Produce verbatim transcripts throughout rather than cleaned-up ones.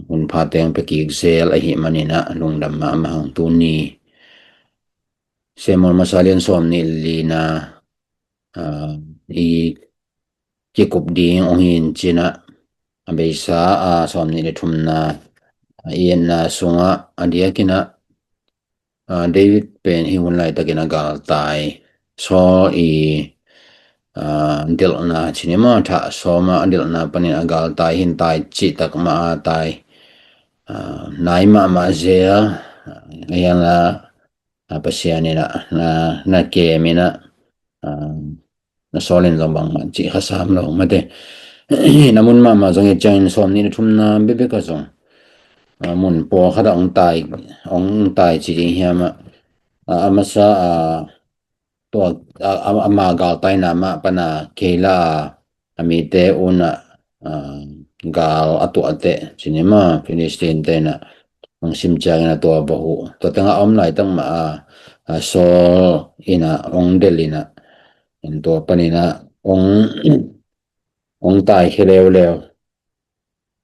hun pha teng pia kik zel ahih manin ah lungdam mahmah hang. Tuni Samuel masa lian sawm nih lina, ah, i kikup ding ong hi in cin ah, a beisa, ah, sawm nih le thumna, ah, i etna sungah a diakin ah, ah, David pen hih hun laitakin a galtai, Saul i, ah, delhna cin i maw, thah sawm a a delhna panin a galtai, hin tai cih tak mah a tai, ah, nai mahmah zel, ah, a hiang la, ah, Pasian in ah, na, na kem in ah, ah, na Saul in zong bangmah cih kha sam lo mate. Na mun mahmah zong i ciangin sawm nih le thumna bekbek ah zong, ah, mun pawlkhat ah ong tai, ong tai ci ding hiam ah, ah, a masa, ah, tua, ah, ah, ama galtaina mah pana Keila a mite un ah, ah, gal a tuah teh cin i maw, Philistine te in ah ong sim ciangin ah tua va huh. Tua tengah a om laitak mah a, ah, Saul in ah ong delh in ah, in tua panin ah ong, ong taikhia leuleu.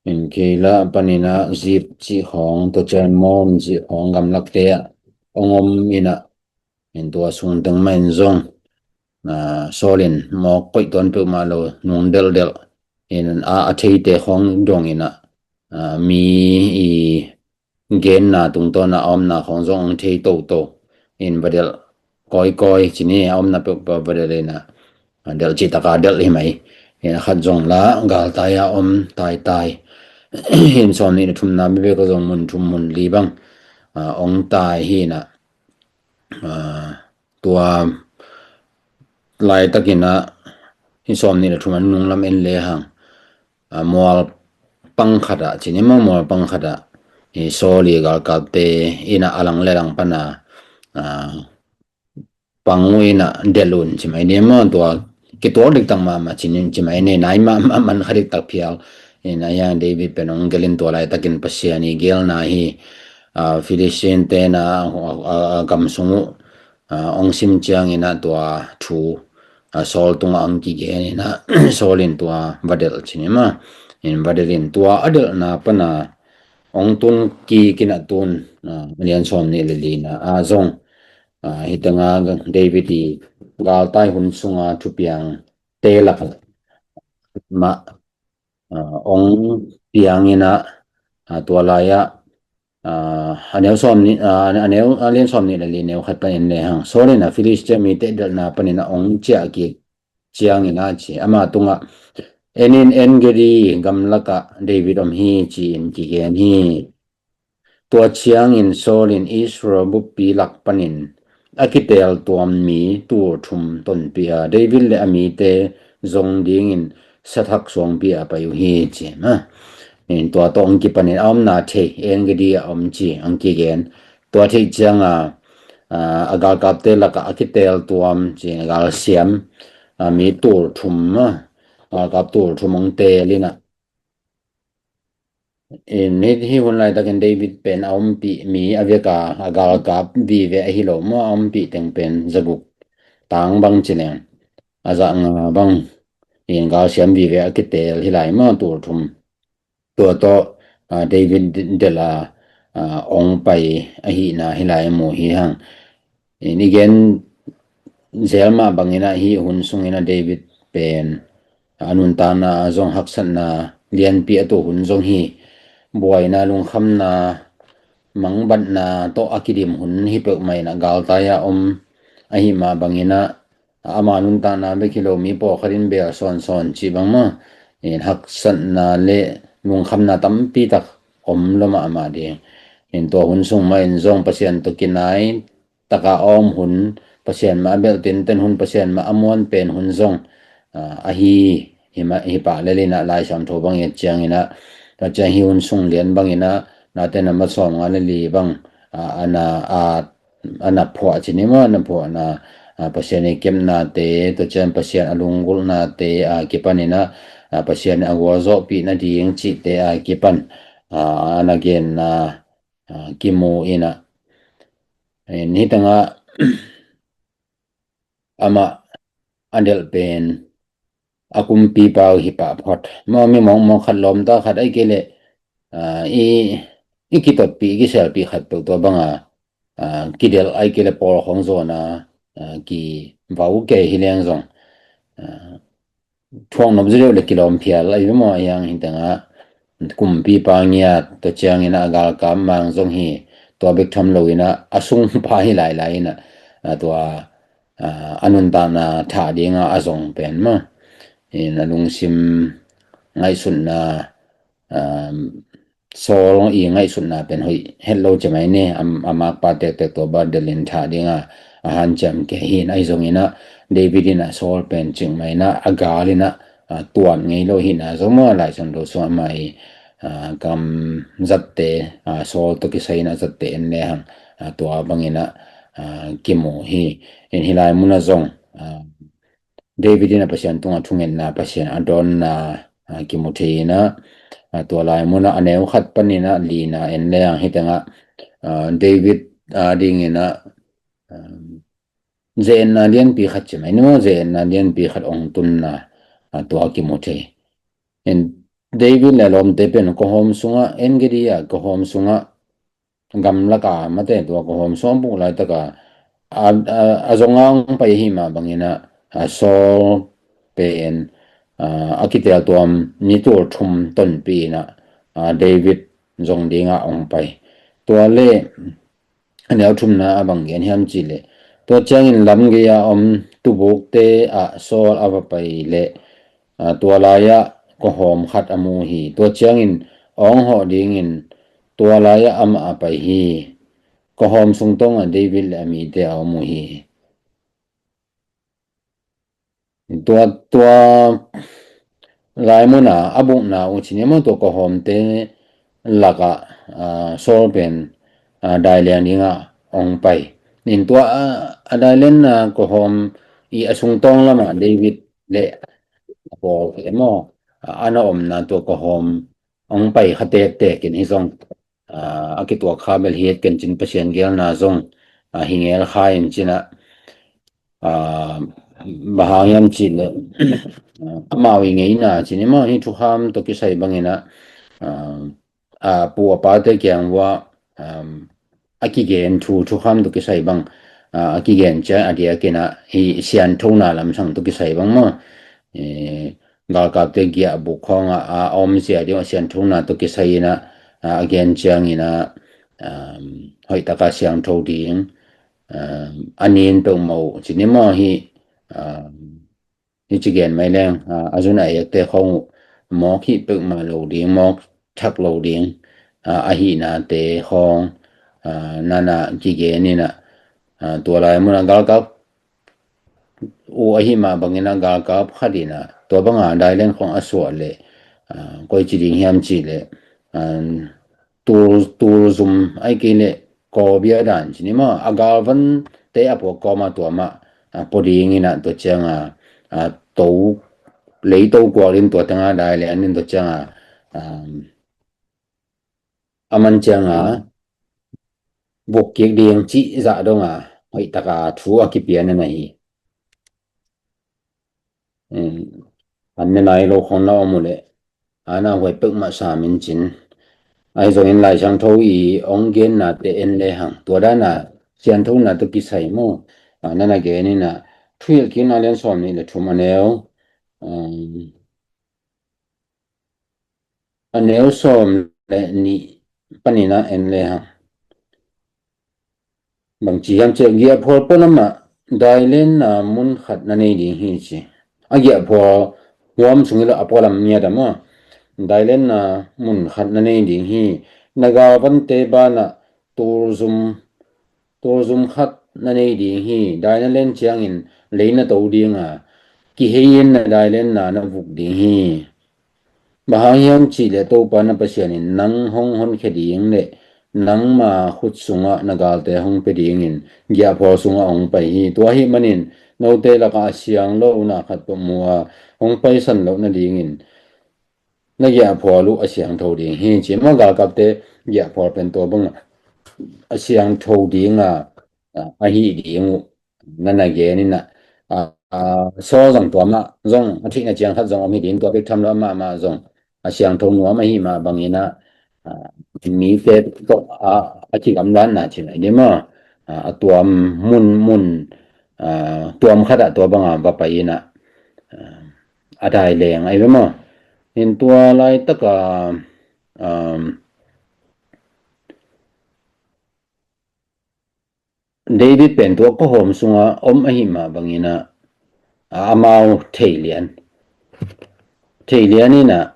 In Keila panin ah Zip cih khawng, tua ciang Maon cih khawng gamlakte ah ong om in ah, in tua sung teng mah in zong, ah, Saul in mawk koih tuan peuhmah lo, nung delhdelh in, a, a theite khawng dong in ah, ah, mi i genna tungtawn ah a omna khawng zong ong thei toto in va delh kawikawi cin i, a omna peuhpeuh va delh in ah, a delh cih tak a delh hi mai. In a khat zong la galtai a om taitai. In sawm nih le thumna bekbek ah zong mun thum mun li bang, ah, ong tai hi in ah, ah, tua laitakin ah, hi sawm nih le thum a nung lam en le hang, ah, mual pang khat ah cin i maw, mual pang khat ah hi Saul i galkapte in ah a lang le lang pana, ah, pang uh in ah delh un ci mai ni maw, tua kituak diktak mahmah cin in ci mai ni, nai mahmah, man kha diktak phial. In a hiang David pen ong gelh in tua laitakin Pasian i gelna hi, ah, Philistine te in ah, ah, ah, gam sung uh, ah, ong sim ciangin ah tua thu, ah, Saul tungah ong kigen in ah, Saul in tua va delh cin i maw. In va delh in tua a delhna pana ong tun kik in ah tun, ah, lian sawm nih le lina ah zong, ah, hi tengah David i galtai hun sunga thupiangte lak mah, ah, ong piang in ah, ah, tua lai ah, ah, a neu sawm nih, ah, a neu, a lian sawm nih le li neu khat pan en le hang. Saul in ah Philistia mite delhna panin ah ong ciah kik ciangin ah ci, ama tungah, "En in, En-gedi gamlak ah David om hi," ci-in kigen hi. Tua ciangin Saul in Israel buppi lak panin a kiteel tuam mi tul thum tonpih a, David le a mite zong dingin sathak suangpi ah a pai uh hi, ci maw. In tua tawh ong kipanin a omna thei, En-gedi ah om ci ong kigen. Tua theih cianga, ah, a galkapte lakah a kiteel tuam ci, galsiam, ah, mi tul thum maw, galkap tul thum ong teel in ah, in hih, hih hun laitakin David pen a ompih mi a veka a galkap vive ahi lo maw, a ompih teng pen zaguk tang bang ci leng, a zanga bang in galsiam vive a kiteel hi lai maw, tul thum. Tua tawh, ah, David delh a, ah, ong pai ahihna hi lai mu hi hang. In i gen zel mah bangin ah hih hun sungin ah David pen a nuntakna ah zong haksatna lianpi a tuah hun zong hi. Buaina, lungkhamna, mangbatna tawh a kidim hun hi peuhmah in ah galtai a om ahih mah bangin ah, ama nuntakna bek hi lo, mi pawlkhat in bel sawnsawn cih bang maw, in haksatna le lungkhamna tampi tak om lo mahmah ding. In tua hun sung mah in zong Pasian tawh kinai taka a om hun, Pasian mah a belh tinten hun, Pasian mah a muan pen hun zong, ah, ahi, hi mah, hi pah lel in ah, Lai Siangtho bang i et ciangin ah, tua ciang hih hun sung lian bangin ah, Late number sawmnga le li bang, ah, a na, ah, a na phuah ci ni maw, a na phuahna, ah, Pasian i kepnate, tua ciang Pasian a lunggulhnate a kipan in ah, ah, Pasian a gualzawhpih nading cihte a kipan, ah, a na genna, ah, kimu in ah. In hih tengah amah a delh pen a kumpipa uh hi pah phot. Maw, mi mawkmawk khat, lawmta khat, ahih kei leh ah, i, i kitotpih, i kiselpih khat peuh tua banga, ah, kidelh ai kei le pawl khong zawna, ah, kivau kei hi leng zong, ah, thuak nop zaw deuh le kilawm phial ahi ve maw, ahi hang hi tengah kumpipa ngiat, tua ciangin a galkap mang zong hi, tua bek tham loin a sungpa hi lailai in a, tua, ah, a nuntakna thah dinga a zong pen maw, in a lungsim ngaihsutna, ah, Saul i ngaihsutna pen hoih het lo ci mai ni, a, a makpa tektek tua bang delhin thah dinga a hanciam kei hi in, ahi zongin a David in a Saul pen cik mai in a, a gal in a, a, tuat ngei lo hi in a, zong maw Lai Siangtho sung amah i, a, kam zatte, a, Saul tawh kisai in a zatte en le hang, a, tua bangin a, a, kimu hi. In hi lai mun a zong, a, David in a Pasian tungah thungetna, Pasian a dawnna, a, kimu thei in a, a, tua lai mun a a neu khat panin a lina en le hang hi tengah, a, David a dingin a, um, ze-etna lianpi khat ci mai ni maw, ze-etna lianpi khat ong tunna, a, tua kimu thei. In David le lawmte pen kawhawm sungah, En-gedi a kawhawm sungah, gamlaka mate tua kawhawm sung a buk laitaka a, a, a zonga hong pai ahi mah bangin a, a Saul pen, a, a kiteltuam ni tul thum tonpih in a, a, David zong dinga hong pai. Tua le a neu thumna a bang gen hiam cih leh, tua ciangin lamgei a om tubukte ah Saul a va pai leh, a, tua lai-ah kawhawm khat a mu hi. Tua ciangin a hong hawh dingin tua lai-ah amah a pai hi. Kawhawm sung tawngah David le a mite a om uh hi. Tua, tua lai mun a a bukna uh ci ni maw, tua kawhawmte lakah, a, Saul pen, a, dai liang dingah hong pai. In tua, a, a dai lianna kawhawm i a sungtawng lamah David le a pawlkhat maw, a, a na omna tua kawhawm hong pai kha tektek in hi zong, a, a kituak kha bel hi et ken cin Pasian geelna zong, a, hi ngel kha in cin a, a, bang hang hiam cih leh, a, amau i ngeina ci ni maw, hi thukham tawh kisai bangin a, a, a, pu a pate kiang uah, um, a kigen thu, thukham tawh kisai bang, a, a kigen ciang a diakin a hi sianthona lamsang tawh kisai bang maw, e, galkapte giahbuk khawngah a, a om zia ding a sianthona tawh kisai in a, a, a gen ciangin a, um, hoihtaka siangtho ding, um, a nin peuhmah uh ci ni maw hi, um, hi ci gen mai leng, a, a zun a ekte khawng uh mawk hih peuhmah lo ding, mawk thak lo ding, a, ahihnate khawng, a, nana kigen in a, a, tua lai mun a galkap uh ahi mah bangin a galkap khat in a, tua banga dai lian khawng a suah leh, a, koi ci ding hiam cih leh, a, tul, tul zum ai kei leh kawbia dan ci ni maw, a galvante a puak kawma tua mah, a, pua dingin a tua cianga, a, to, lei to kuak in tua tanga dai le an in tua cianga, a, a man cianga vuk kik ding cih zah donga hoihtaka thu a kipia na hi. An ne nai lo khong na om uh leh, a na huai peuhmah sam in cin. Ahi zongin Lai Siangtho i ong gennate en le hang, tua dana sianthona tawh kisai maw, a, nana gen in a, Thuhilhkikna lian sawm nih le thum a neu, um, a neu sawm le nih panin a en le hang. Bang ci hiam cih leh giahphual pualam ah dailenna mun khat na nei ding hi ci. A giahphual huam sung hi lo a pualam ngiat ah maw. Dailenna mun khat na nei ding hi. Na galvante banah tulzum, tulzum khat na nei ding hi. Dai na len ciangin lei na to ding a, kihei in na dailenna na vuk ding hi. Bang hang hiam cih leh Topa na Pasian in nang hong honkhia ding le nangma khut sungah na galte hong pia dingin giahphual sungah hong pai hi. Tua ahih manin note lakah a siang lohna khat peuh mu a hong paisan loh nadingin na giahphual uh a siangtho ding hi. Ci maw, galkapte giahphual pen tua bangah a siangtho ding a, a, ahih ding uh na na gen in a, a, a, Saul zong tua mah zong a thihna ciang khat zong om hi ding, tua bek tham lo amah mah zong a siangtho nuam ahih mah bangin a, mite tawh a, a kigamlatna cih lai ding maw, a, a tuam mun, mun, a, tuam khatah tua banga va pai inah, a, a dai leng ahi ve maw. In tua laitaka, um, David pen tua khuahawm sunga om ahi mah banginah, a, amau thei lian. Thei lian inah,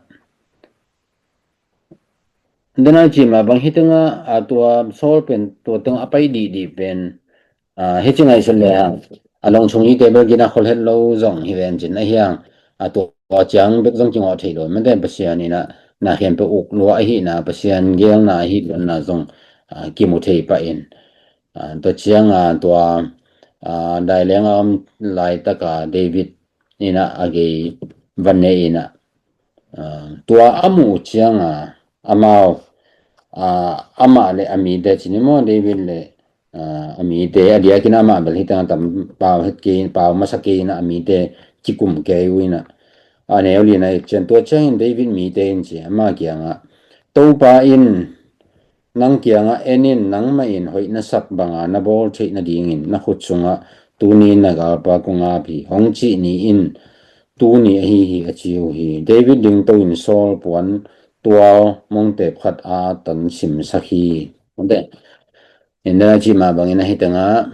denai cih mah bang hi tengah, a, tua Saul pen tua tengah a pai dihdih pen, a, hici ngaihsun le hang, a, lawng sung hi te bel gina khol het lo zong hi ven cin ahi hang, a, tua ciang bek zong kingawh thei lo. Mate Pasian inah na khempeuh uk lua ahihna, Pasian gelna ahi luatna zong, a, kimu thei pah in. A, tua cianga tua, a, dai lenga om laitaka David inah a gei va ne inah, a, tua a muh cianga amau, a, amah le a mite cih ni maw, David le, a, a mite, a diakin amah bel hi tengah tam pau het kei, pau masa kei inah a mite kikum kei uh inah. A neu lina ik cian tua ciangin David mite in ci, ama kiangah, Topa in nang kiangah en in, nangmah in hoih na sak banga na bawl theih nadingin na khut sungah tuni na galpa kong ap hi, hong cih ni in tuni ahi hi, a ci uh hi. David dingto in Saul puan tual mongtep khat a tan simsak hi. Ente, ente na cih mah bangin ahi tengah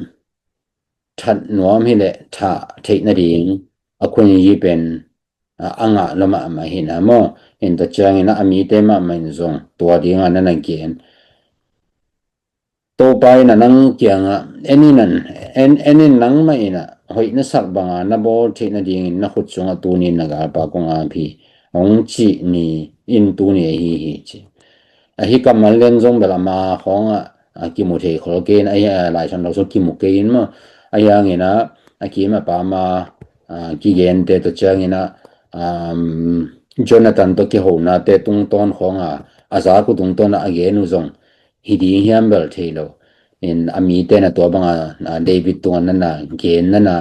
that nuam hi leh thah theih nading a khun yi pen, a, a ngah lua mahmah hi na maw. In tua ciangin a mite mahmah in zong tua dinga na na gen. Topa in a nang kiangah en in, en, en in nangmah in a hoih na sak banga na bawl theih nadingin na khut sungah tuni na galpa kong ap hi, hong cih ni in tuni ahi hi ci. Ahi kammal lian zong bel ama khawngah, a, kimu thei khol kei in, ahi, a, Lai Siangtho sung kimu kei in maw. Ahi hangin a, a kim a pam a, a, kigente tua ciangin a, um, Jonathan tawh kihonate tungtawn khawngah, a zak uh tungtawn a, a gen uh zong hi ding hiam bel thei lo. In a mite na tua banga, a, David tungah na na gen na na,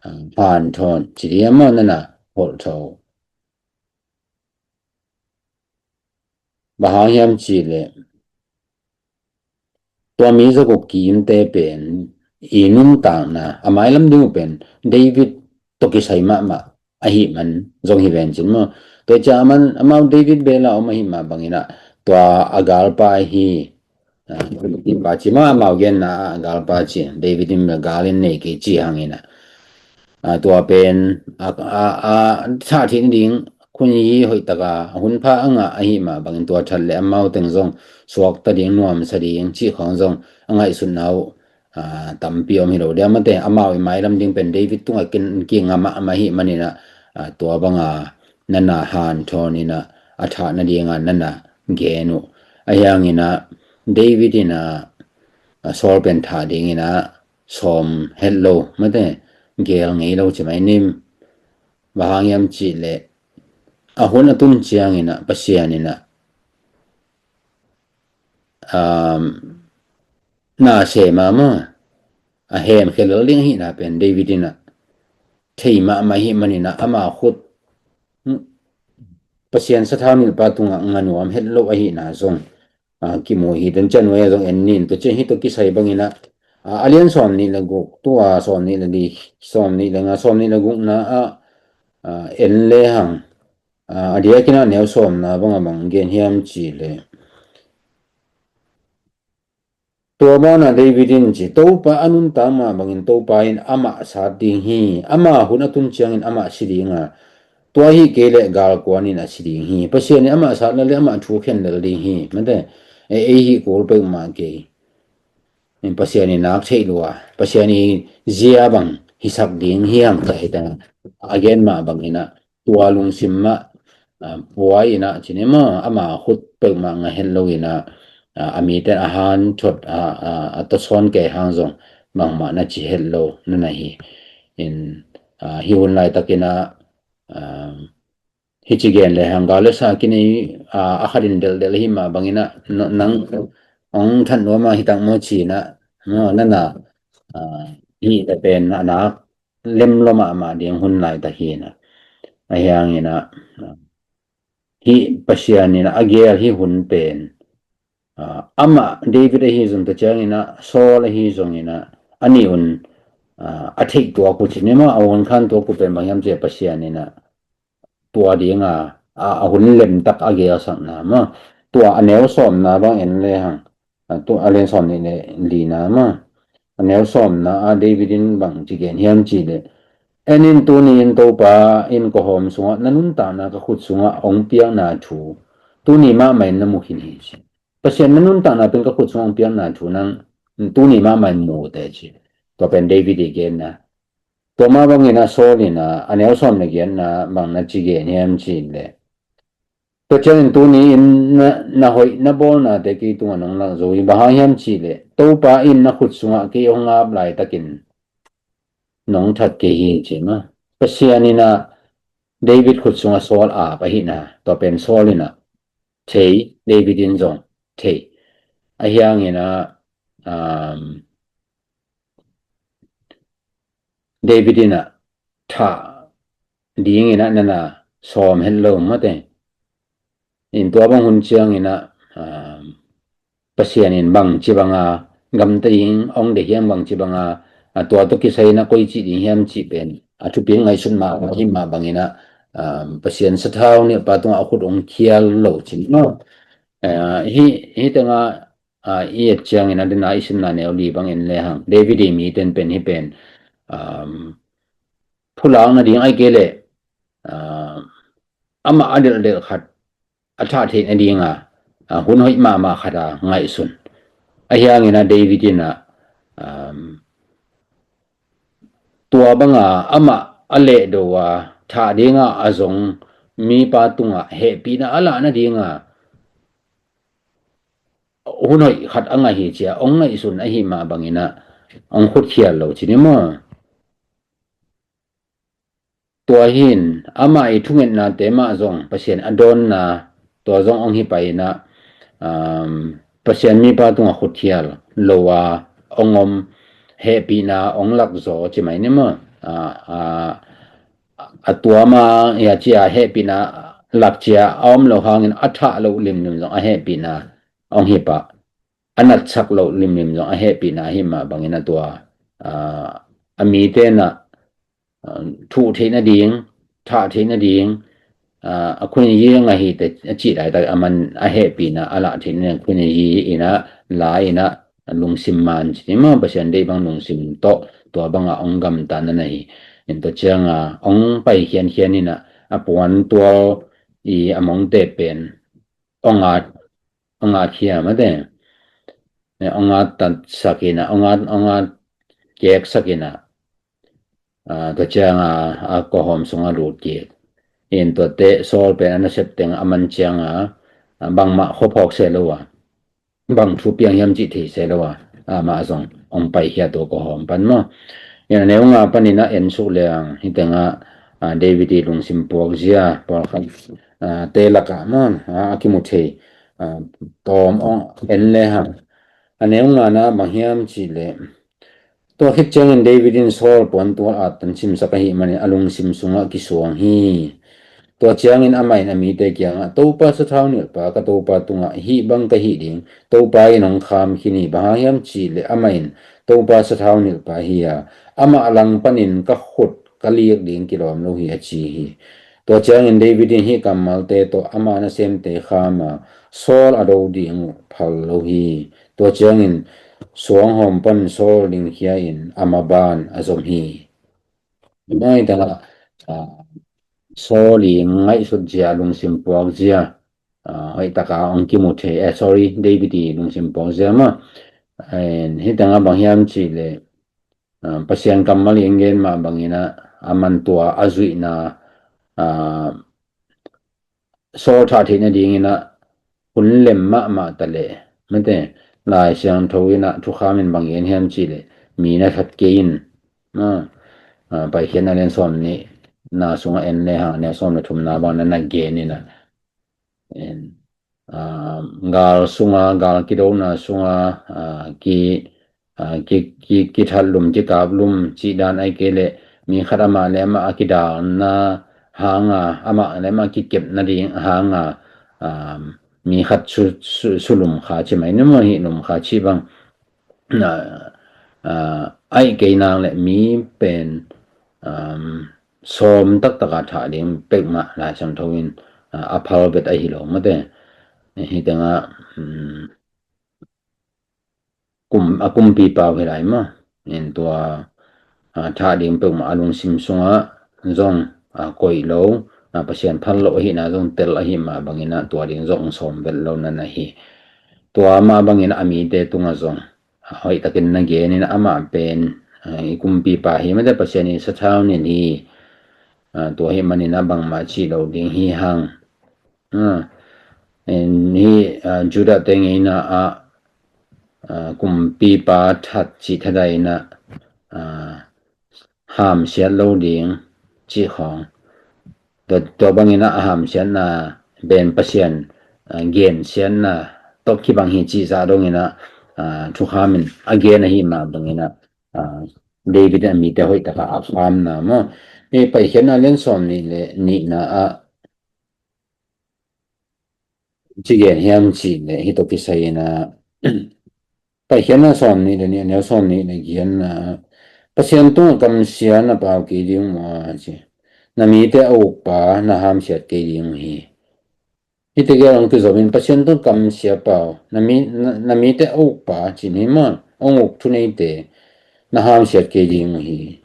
a, hanthawn ci ding hiam maw, na na holh tho. Bang hang hiam cih leh tua mi zaguk kimte pen i nuntakna, a mailam ding uh pen David tawh kisai mahmah ahih man zong hi ven cin maw. Tua ciang aman, amau David bela om ahih mah bangin a, tua a galpa hi, a, pa ci maw, amau genna a galpa ci, David in bel gal in nei kei ci hangin a, a, tua pen a, a, a, thah theih nading khun yi hoih taka a hun pha a ngah ahih mah bangin tua that le amau teng zong suakta ding, nuamsa ding cih khawng zong a ngaihsutna uh, a, tampi om hi lo dia mate. Amau i mailam ding pen David tungah kin, kingah mahmah ahih manin a, a, tua banga na na hanthawn in a, a thah nadinga na na gen uh. Ahi hangin a David in a, a, Saul pen thah dingin a sawm het lo mate, gel ngei lo ci mai nim. Bang hang hiam cih leh a hun a tun ciangin a Pasian in a, um, na sem a maw, a hemkhia lel ding ahihna pen David in a thei mahmah ahih manin a, ama khut, hmm, Pasian sathau nilhpa tungah ngah nuam het lo ahihna zong, a, kimu hi. Tun cian nuai a zong en nin, tua cian hi tawh kisai bangin a, a, a lian sawm nih le guk, tua sawm nih le li, sawm nih le nga, sawm nih le gukna a, a, en le hang, a, a diakin a neu sawmna banga bang gen hiam cih leh, tua banah David in ci, Topa a nuntak mah bangin Topa in amah sat ding hi, ama hun a tun ciangin amah si ding a, tua hi kei leh galkuan in a si ding hi. Pasian in amah sat lel le amah thu khen lel ding hi. Mate, e, ei hi kul peuhmah kei. In Pasian in nak theih lua, Pasian i zia bang hisak ding hiam ka hi ta, a gen mah bangin a, tua lungsim mah, a, puai in a, ci ni maw, ama khut peuhmah ngah het lo in a, a, a mite a hanthot, a, a, a tawsawn kei hang zong bangmah na ci het lo na na hi. In, a, hi hun laitakin a, a, hi ci gen le hang gal le sa kinei, a, a khat in delhdel hi mah bangin a, no, nang hong that nuam a hi tak maw ci in a, no, na na, a, hi ta pen a nak lem lua mahmah ding hun laitak hi na. Ahi hangin a, hih Pasian in a gel hih hun pen ah, amah David ahi zong, tua ciangin ah Saul ahi zongin ah, a nih un, ah, a theih tuak uh cih ni maw, a hun khan tuak uh pen bang hiam cih leh Pasian in ah tua dinga, a, a hun lemtak a geelsakna maw. Tua a neu sawmna bang en le hang, a, tua a lian sawm nih le lina maw. A neu sawmna ah David in bang ci gen hiam cih leh, "En in, tuni in Topa in ka hawm sungah na nuntakna ka khut sungah hong piakna thu tuni mahmah in na mu khin hi," ci. "Pasian na nuntakna pen ka khut sungah hong piakna thu nang tuni mahmah in mu teh," ci. Tua pen David i genna. Tua mah bangin ah Saul in ah a neu sawm le giatna bang na ci gen hiam cih leh, "Tua ciangin tuni in na, na hoih na bawlnate kei tungah nong lak zo hi, bang hang hiam cih leh Topa in na khut sungah kei hong ap laitakin nong that kei hi," ci maw. Pasian in ah David khut sungah Saul ap ahihna tua pen Saul in ah thei, David in zong thei. Ahi hangin ah, um, David in ah thah dingin ah na na sawm het lo mate. In tua bang hun ciangin ah, um, Pasian in bangci banga gamta ding hong deih hiam, bangci banga, a, tua tawh kisai in ah koici ding hiam cih pen a thupi ngaihsut mah, hih mah bangin ah, um, Pasian sathau nilhpa tungah a khut hong khial lo cin maw. Eh, hih, hih tengah, ah, i et ciangin ah, dena i simna neu li bangin le hang, David i mi ten pen hih pen, um, phulak nading ahih kei leh, ah, amah a delhdelh khat a thah theih nadinga, ah, hun hoih mahmah khat a ngaihsun. Ahi hangin ah David in ah, um, tua banga amah a lehdo a thah dinga a zong mipa tungah hehpihna a lah nadinga hun hoih khat a ngah hi ci-a hong ngaihsun ahih mah bangin ah hong khutkhial lo ci ni maw. Tua hi in amah i thungetnate mah zong Pasian a dawnna tua zong hong hi pai in ah, um, Pasian mipa tungah khutkhial lo a hong om, hehpihna hong lak zaw ci mai ni maw. Ah, ah, a tua mah hi a ci-a hehpihna lak ci-a a om lo hangin a thah loh limlim zong a hehpihna hong hi pah, a natsak loh limlim zong a hehpihna ahih mah bangin ah tua, ah, a mite in ah, ah, thuh theih nading, thah theih nading, ah, a khuazi a ngah hi teh a cih laitak a man a hehpihna a lah theih nading khuazi in ah la in ah lungsim man ci ni maw, Pasian deih bang lungsim tawh tua banga hong gamta na na hi. In tua cianga hong pai khiankhian in ah a puantual i a mongte pen hong at, hong at khia mate. Eh, hong at tatsak in ah, hong at, hong at keksak in ah, ah, tua cianga a kawhawm sungah lut kik. In tuate Saul pen a nasep teng a man cianga, ah, bangmah khuaphawk se lo a, bang thu piang hiam cih thei se lo a, amah zong hong paikhia tua kawhawm pan maw. In a neu nga panin ah en suk leng hih tengah, ah, David i lungsim puakzia pawlkhat, ah, te lakah maw, ah, a kimu thei, ah, tawm hong en le hang. A neu ngana bang hiam cih leh, tua khit ciangin David in Saul puantual attan simsak ahih manin a lungsim sungah kisuang hi. Tua ciangin amah in a mite kiangah, "Topa sathau nilhpa ka topa tungah hih bang ka hih ding Topa in hong kham khin hi, bang hang hiam cih leh amah in Topa sathau nilhpa hi a, amah lang panin ka khut ka lik ding kilawm lo hi," a ci hi. Tua ciangin David in hih kammalte tawh ama nasemte kham a, Saul a do ding uh phal lo hi. Tua ciangin suanghawm pan Saul dingkhia in a maban a zom hi. Nai tala, ah, Saul i ngaihsut zia, lungsim puak zia, ah, hoih taka hong kimu thei, eh, sorry, David i lungsim puak zia maw. Eh, hih tengah bang hiam cih leh, ah, Pasian kammal i gen mah bangin ah, a man tua a zuihna, ah, Saul thah theih nadingin ah hun lem mahmah ta leh, mate, Lai Siangtho in ah thukham in bang gen hiam cih leh, mi na that kei in, ah, ah, Paikhiatna lian sawm nihna sungah en le hang, a neu sawm le thumna bang na na gen in ah, en, ah, gal sunga, gal kidona sunga, ah, ki, ah, ki, ki, kithat lum, kikap lum cih dan ahih kei leh, mi khat amah le amah a kidalna hanga, amah le amah kikepna ding hanga, ah, mi khat su, su, sulum kha ci mai ni maw, hih lum kha ci bang, a, a, aih kei nang le mi pen, um, sawm taktak a thah ding peuhmah Lai Siangtho in, a, a phal vet ahi lo mate. Hih tengah, um, kum, a kumpipa uh hi lai maw. In tua, a, thah ding peuhmah a lungsim sungah zong, a, koih lo, a, Pasian phal lo ahihna zong tel ahih mah bangin ah tua ding zong sawm vet lo nan ahi. Tua mah bangin a mite tungah zong, a, hoih takin na genin amah pen, a, i kumpipa hi mate, Pasian i sathau nilh hi. A, tua hih manin ah bangmah cih lo ding hi hang. A, in hih, a, Judah te ngeina ah, a, kumpipa that cih thadai in ah, a, hamsiat lo ding cih khawng. Tua, tua bangin ah a hamsiatna pen Pasian, a, gensiatna tawh kibang hi cih zah dongin ah, a, thukham in a gen ahih mah bangin ah, a, David in a mite hoih takah a khamna maw. Hih Paikhiatna lian sawm nih le nihna ah ci gen hiam cih leh hih tawh kisai in ah, Paikhiatna sawm nih le nih, a neu sawm nih le giatna ah, Pasian tungah kamsia na pau kei ding uh a ci. Na mite a ukpa na hamsiat kei ding uh hi. Hih tegel hong kizom in Pasian tungah kamsia pau, na mi, na, na mite a ukpa ci ni maw, hong uk thuneite na hamsiat kei ding uh hi.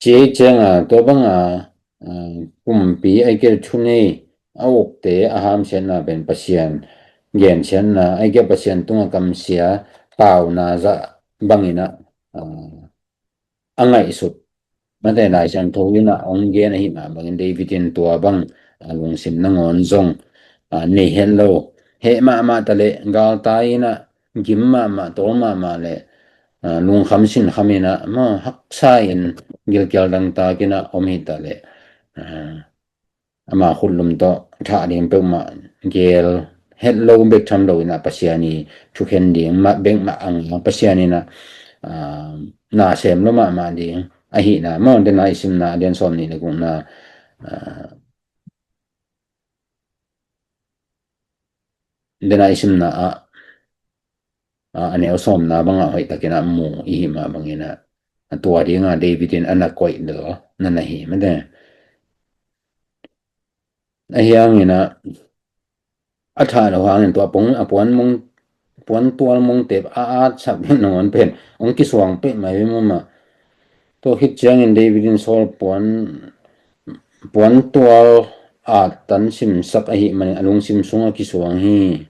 Ci cianga tua banga, a, kumpi ahih kei leh thunei a ukte a hamsiatna pen Pasian gensiatna ahih kei leh Pasian tungah kamsia pauna zah bangin ah, a, a ngaihsut. Mate Lai Siangtho in ah hong gen ahih mah bangin David in tua bang, a, lungsim nangawn zong, a, nei het lo. Heh mahmah ta leh galtai in ah gim mahmah, tawl mahmah leh, a, lungkham sinkham in ah maw, haksa in gilkial dangtak in ah om hi ta leh, a, ama khutlum tawh thah ding peuhmah gel het lo bek tham lo in ah Pasian i thukhen ding mah bek mah a ngah, Pasian in ah, a, na sem lo mahmah ding ahihna maw. Dena i simna, a lian sawm nih le gukna, a, dena i simna ah, a, a neu sawmna bangah hoih takin ah mu i hih mah bangin ah, a, tua dinga David in a na koih lel na na hi mate. Ahi hangin ah, a thah lo hangin tua pong, a puan mong, puan tual mongtep a atsak nangawn pen hong kisuang peuhmah hi mawmah. Tua khit ciangin David in Saul puan, puan tual at tan simsak ahih manin a lungsim sungah kisuang hi.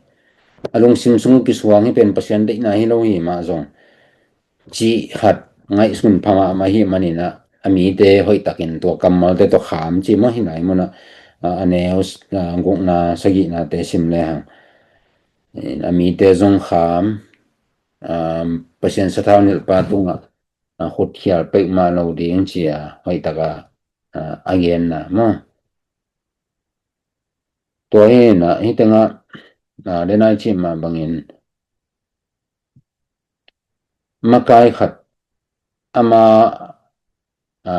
A lungsim sungah kisuang hi pen Pasian deihna hi lo hi mah zong cih khat ngaihsun pha mahmah ahih manin ah, a mite hoih takin tua kammalte tawh kham ci maw, hih lai munah, a, a neu, a, gukna sagihnate sim lehang. A mite zong kham, a, Pasian sathau nilhpa tungah, a, khutkhial peuhmah lo ding ci a hoih taka, a, a genna maw. Tua hi in ah, hih tengah, a, denai cih mah bangin makai khat ama, a,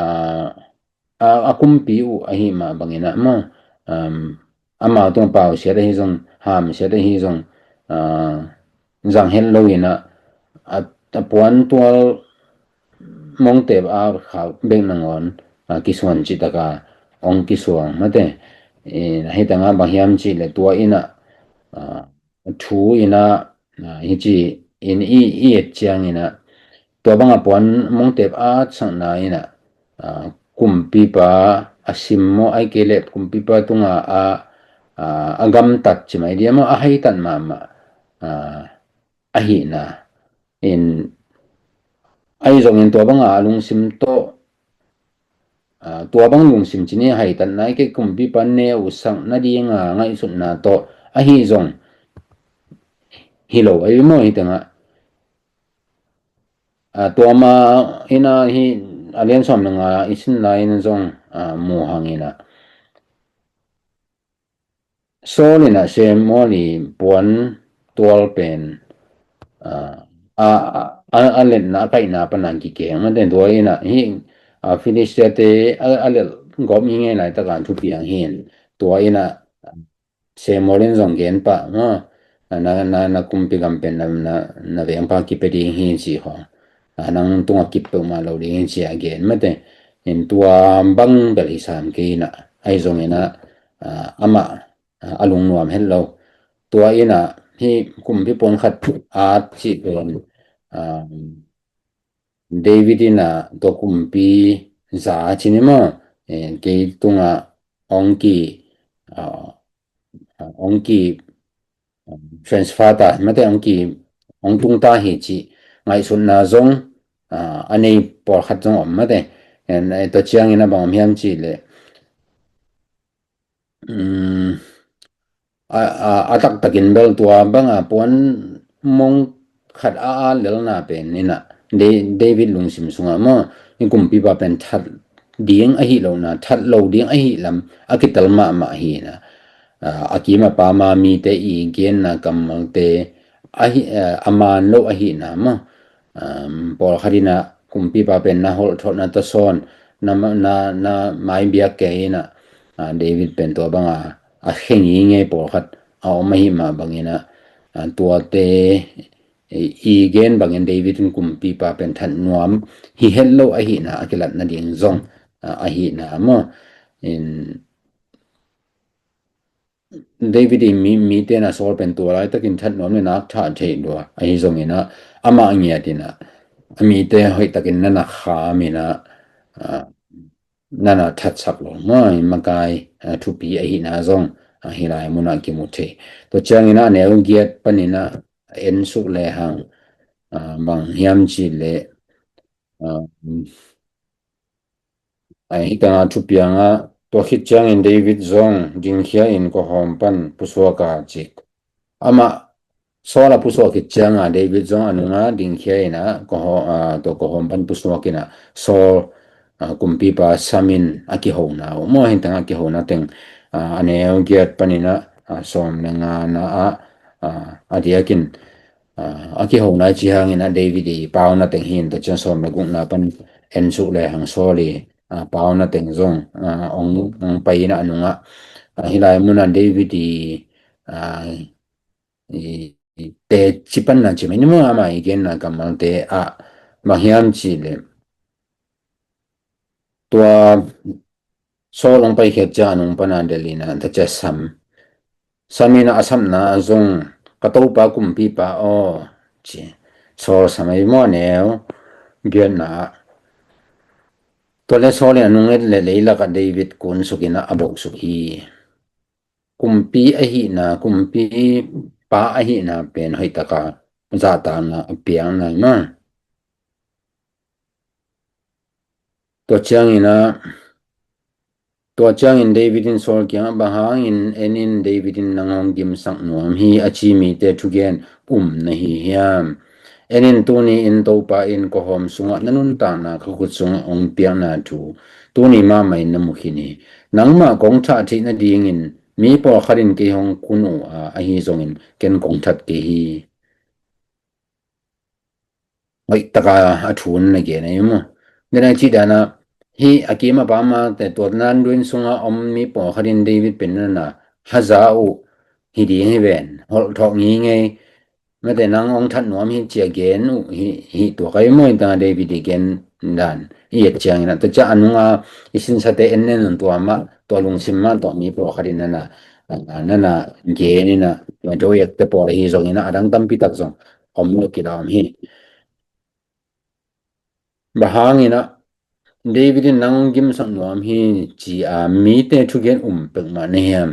a, a kumpi uh ahih mah bangin ah maw, um, amau tungah pausiat ahi zong, hamsiat ahi zong, a, zang het lo in ah, a, a puan tual mongtep a khak bek nangawn, a, kisuan cih taka hong kisuang mate. E, hih tengah bang hiam cih leh tua in ah, a, thu in ah, a, hih ci in i, i et ciangin ah, tua banga puan mongtep a atsakna in ah, a, kumpipa a sim maw, ahih kei leh kumpipa tunga a, a, a gamtat ci mai dia maw, a haitat mahmah, a, ahihna. In, ahi zongin tua banga a lungsim tawh, a, tua bang lungsim ci ni, haitatna ahih kei kumpipa neu sak nadinga ngaihsutna tawh ahi zong hi lo ahi maw hih tengah. A, tua mah in ah hih a lian sawm le nga i sin lai in zong, a, mu hang in ah Saul in ah Samuel i puan tual pen, a, a, a, a letna a kaihna pana kikeng mate. Tua in ah hih, a, Filistia te a, a let gawp hi ngei laitaka thupiang hi in, tua in ah Samuel in zong gen pah maw, na, na, na kumpi gam pen na, na, na vengpa kipia ding hi ci khawng, a, nang tungah kip peuhmah lo ding hi ci a gen mate. In tua bang bel hi sam kei inah, ahi zong inah, a, amah, a, a lungnuam het lo. Tua inah hih kumpi puan khat at cih pen, a, David inah tua kumpi za cin i maw, eh, kei tungah ong ki, ah, ong ki, ah, transfer ta mate, ong ki, ong tung ta hi cih ngaihsutna zong, ah, a nei pawlkhat zong om mate. En, eh, tua ciangin a bang om hiam cih leh, um, a, a, a taktakin bel tua banga puan mong khat a, a lelna pen inah Da-, David lungsim sungah maw, hih kumpipa pen that ding ahi lohna, that lo ding ahi lam a kitel mahmah hi inah, a, a kim a pam a mite i genna kammalte ahi, a, a man lo ahihna maw, um, pawlkhat inah kumpipa pen na holh thawh na tasawn, na, na, na maibiak kei inah, a, David pen tua banga a khe ngingei pawlkhat a om ahi mah bangin ah, a, tuate i, i gen bangin David in kumpipa pen that nuam hi het lo ahihna a kilat nading zong, a, ahihna maw. In David i mi, mite na Saul pen tua laitakin that nuam le nak thah theih lua ahi zongin ah, amah ngiat inah a mite hoihtakin na na kham inah, a, na na thatsak lo maw, makai, a, thupi ahihna zong, a, hih lai munah kimu thei. Tua ciangin ah a neu giat panin ah en suk lehang, a, bang hiam cih leh, a, a, hih tangah thupiangah, tua khit ciangin David zong dingkhia in kawhawm pan pusuak a cik. Amah Saul a pusuak khit cianga David zong a nunga dingkhia inah kawhaw-, a, tua kawhawm pan pusuak inah Saul, a, kumpipa sam in a kihona uh maw, hih tangah a kihona teng, a, a neu giat panin ah, a, sawm le ngana ah, a, a diakin, a, a kihona i ci hangin ah David i pauna teng hi in, tua ciang sawm le gukna pan en suk lehang Saul i, a, pauna teng zong, a, ong, ong pai inah a nungah, a, hih lai munah David i, a, i, i teci panna ci mai ni maw, amah i genna kammalte ah bang hiam cih leh, tua Saul ong paikhiat ciang a nung pana delh inah tua ciang sam, sam inah a sapna ah zong, "Ka topa kumpipa aw," ci. Saul sam ahi maw, a neu giatna ah. Tua le Saul in a nung et le leilakah David kunsuk inah a boksuk hi. Kumpi ahihna, kumpipa ahihna pen hoihtaka zahtakna a piakna hi maw. Tua ciangin ah, tua ciangin David in Saul kiangah, "Bang hangin en in David in nang hong gimsak nuam hi a ci mite thugen um na hi hiam? En in tuni in Topa in kawhawm sungah na nuntakna ka khut sungah hong piakna thu tuni mahmah in na mu khin hi. Nangmah kong thah theih nadingin mi pawlkhat in kei hong kun uh a, ahi zongin ken kong that kei hi." Hoihtaka a thu na gen ahi maw. Nidang cih danah hih a kim a pam a te tua nan duin sungah om mi pawlkhat in David pen na na haza uh hi ding hi ven, holh thawh ngingei, mate nang ong that nuam hi cia gen uh hi, hi tua kai maw, hih tangah David i gen dan i et ciangin ah, tua ciang a nunga i sinsate en nen un tua mah, tua lungsim mah tua mi pawlkhat in na na, na na gen inah, tua Doeg te pawl ahi zongin ah, a dang tampi tak zong om lo kila om hi. Bang hangin ah David in nang gimsak nuam hi ci a mite thugen um peuhmah na hiam?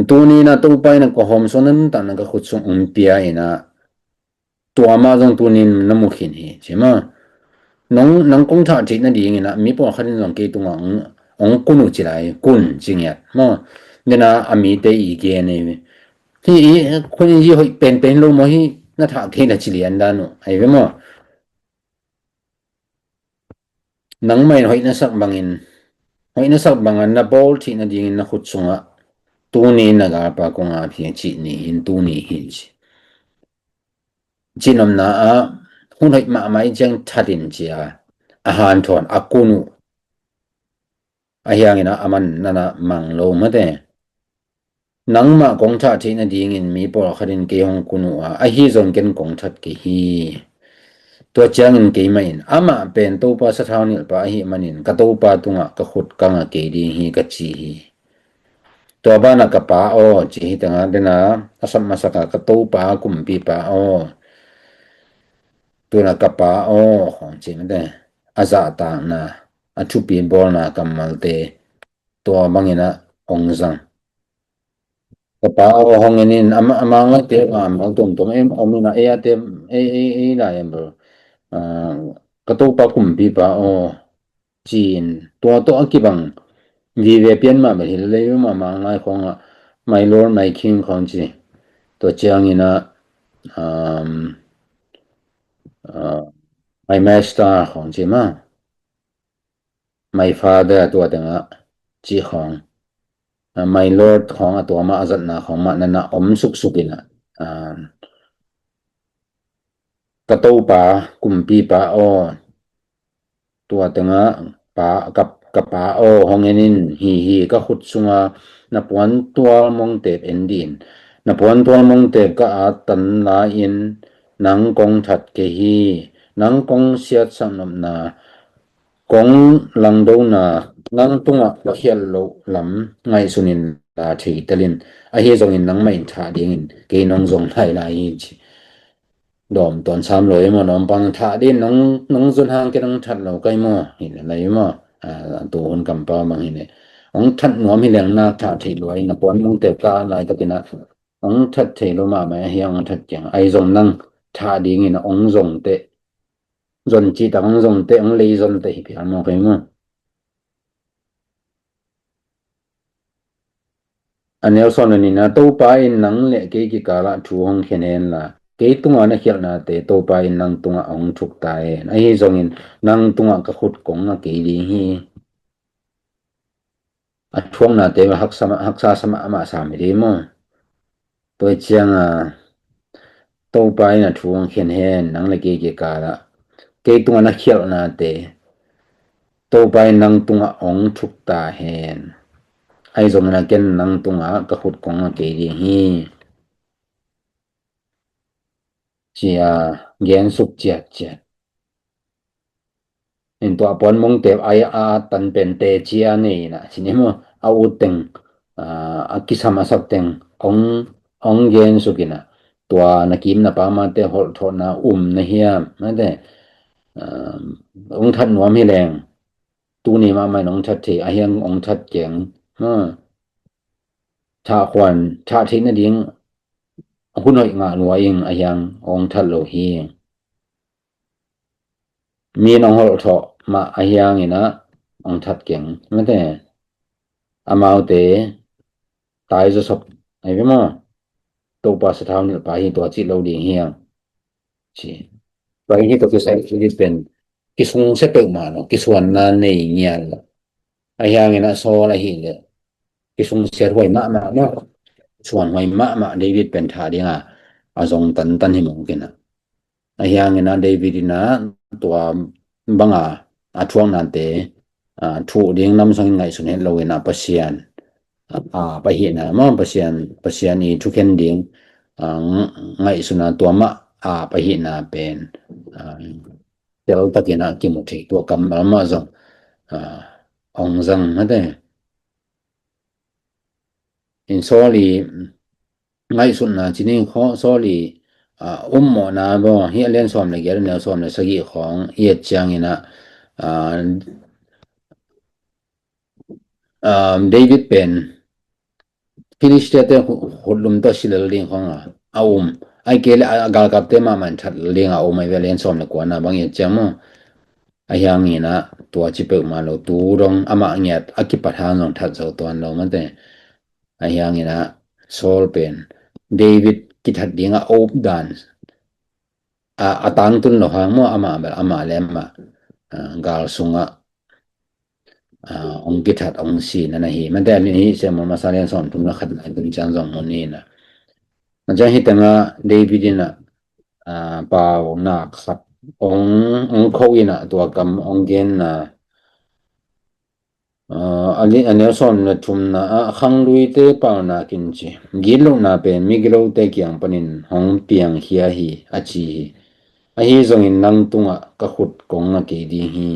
Tuni inah Topa inah kawhawm sungah na nuntakna ka khut sung ong pia inah, tua mah zong tuni in na mu khin hi ci maw. Nang, nang kong thah theih nadingin ah mi pawlkhat in zong kei tungah ong, ong kun uh ci lai, kun ci ngiat maw. Dena a mite i gen ahi ve. Hih i khun in hih hoih penpen lo maw, hih na thah theihna ci lian dan uh ahi ve maw. Nangmah in hoih na sak bangin, hoih na sak bangin na bawl theih nadingin na khut sungah tuni in na galpa kong ap hi cih ni in tuni hi ci. Cihnopna ah hun hoih mahmah i ciang that in ci a, a hanthawn a kun uh. Ahi hangin ah aman na na mang lo mate. Nangmah kong thah theih nadingin mi pawlkhat in kei hong kun uh a, ahi zong ken kong that kei hi. Tua ciangin keimah in, amah pen Topa sathau nilhpa ahih manin ka Topa tungah ka khut ka nga kei ding hi, ka ci hi. Tua banah ka Pa aw, ci hi tengah dena a sap masak a, ka Topa kumpipa aw, tuna ka Pa aw khawng ci mate, a zahtakna, a thupi bawlna kammalte tua bangin ah hong zang. Ka Pa aw hong en in, ama, ama ngaite, ama tuamtuam em, om in ah, ei a te, ei, ei, ei lai em bel, ah, ka Topa kumpipa aw, ci-in tua tawh a kibang vive pian mah bel hi lel ei, ama ngai khawng ah, "My Lord, my King," khawng ci. Tua ciangin ah, um, uh, "My Master," khawng ci mah. "My Father," tua tengah ci khawng, "My Lord," khawng a tua mah a zatna khawng mah nana om suksuk in ah, ah, "Ka Topa kumpipa aw, tua tengah Pa, ka, ka Pa aw, hong en in, hi hi ka khut sunga na puantual mongtep en dih in. Na puantual mongtep ka at tan lai-in nang kong that kei hi. Nang kong siatsak nopna, kong langdona, nang tungah ka khialh loh lam ngaihsun in la theitel in. Ahi zongin nangmah in thah dingin kei nong zong lailai hi," ci. Dawm tuan sam lo ei maw, dawm pan thah dingin nong, nong zon hang ken nong that lo kei maw, hi le lai maw. Ah, tu hun kampau bang hi le, hong that nuam hi leng na thah theih lua in, na puan mongtep ka at laitakin ah hong that thei lo mahmah hi, hong that keng. Ahi zong nang thah dingin hong zong teh, zon cih tak hong zong teh, hong lei zon teh hi phial maw kei maw. A neu sawm le nihna, "Topa in nang le kei kikalah thu hong khen hen la, kei tungah na khialhnate Topa in nang tungah hong thuk ta hen. Ahi zongin nang tungah ka khut kong nga kei ding hi." A thuaknate haksa, haksa sa mahmah sam hi ding maw. Tua ciang a, "Topa in a thu hong khen hen, nang le kei kikalah, kei tungah na khialhnate Topa in nang tungah hong thuk ta hen. Ahi zongin a ken nang tungah ka khut kong nga kei ding hi," ci a gensuk ciatciat. In tua puan mongtep a, a tan pen teci a nei in ah, ci ni maw, a ut teng, a, a kisam a sap teng hong, hong gensuk in ah, tua na kim na pamate holhthawhna um na hiam, mate, a, hong that nuam hi leng, tuni mahmah in hong that thei, ahi hang hong that keng, a, thah khuan, thah theih nading hun hoih ngah lua ing, ahi hang hong that lo hi. Mi in hong holhthawh mah ahi hangin ah hong that keng, mate, amaute tai zawsop ahi ve maw. Topa sathau nilhpa hi, tua cih lo ding hi hang, ci. Tua hi, tua kisai David pen kisungsia peuhmah lo, kisuanna nei ngiat lo. Ahi hangin ah Saul ahih leh kisungsiat huai mahmah maw, suan huai mahmah, David pen thah ding a, a zong tantan hi mawk in ah. Ahi hangin ah David in ah tua bang a, a thuaknate, a, thuh ding lamsang in ngaihsun het lo in ah Pasian, a, a, ap ahihna maw, Pasian, Pasian i thukhen ding, a, ng-, ngaihsun a tua mah a, ap ahihna pen, a, teltakin ah kimu thei, tua kammal mah zong, a, hong zang, mate. In Saul i ngaihsutna ci ni khaw, Saul i, a, ummawhna baw hi, a lian sawm le giat, a neu sawm le sagih khawng i et ciangin ah, a, a, David pen Philistia te hu-, hutlum tawh si lel ding khawng a, a um. Ahih kei leh a, a galkapte mahmah in that lel ding a um ahi ve, a lian sawm le kuana bang i et ciang maw. Ahi hangin ah tua ci peuhmah lo, tu dong amah ngiat a kipat hang zong that zo tuan lo, mate. Ahi hangin ah Saul pen David kithat ding a up dan, a, a tangtun lo hang maw, amah bel, amah le amah, a, gal sungah, a, hong kithat, hong si na na hi. Mate, a lian hi, Samuel masa lian sawm thum le khat, lai tun ciang zong mu ni na. Macam hi tengah David in ah, a, pau nak khat hong, hong kho in ah, tua kam hong gen na, Aa, a li-, a neu sawm le thumna ah, khangluite paunak in ci. Gitlohna pen migilote kiang panin hong piangkhia hi, a ci hi. Ahi zongin nang tungah ka khut kong nga kei ding hi.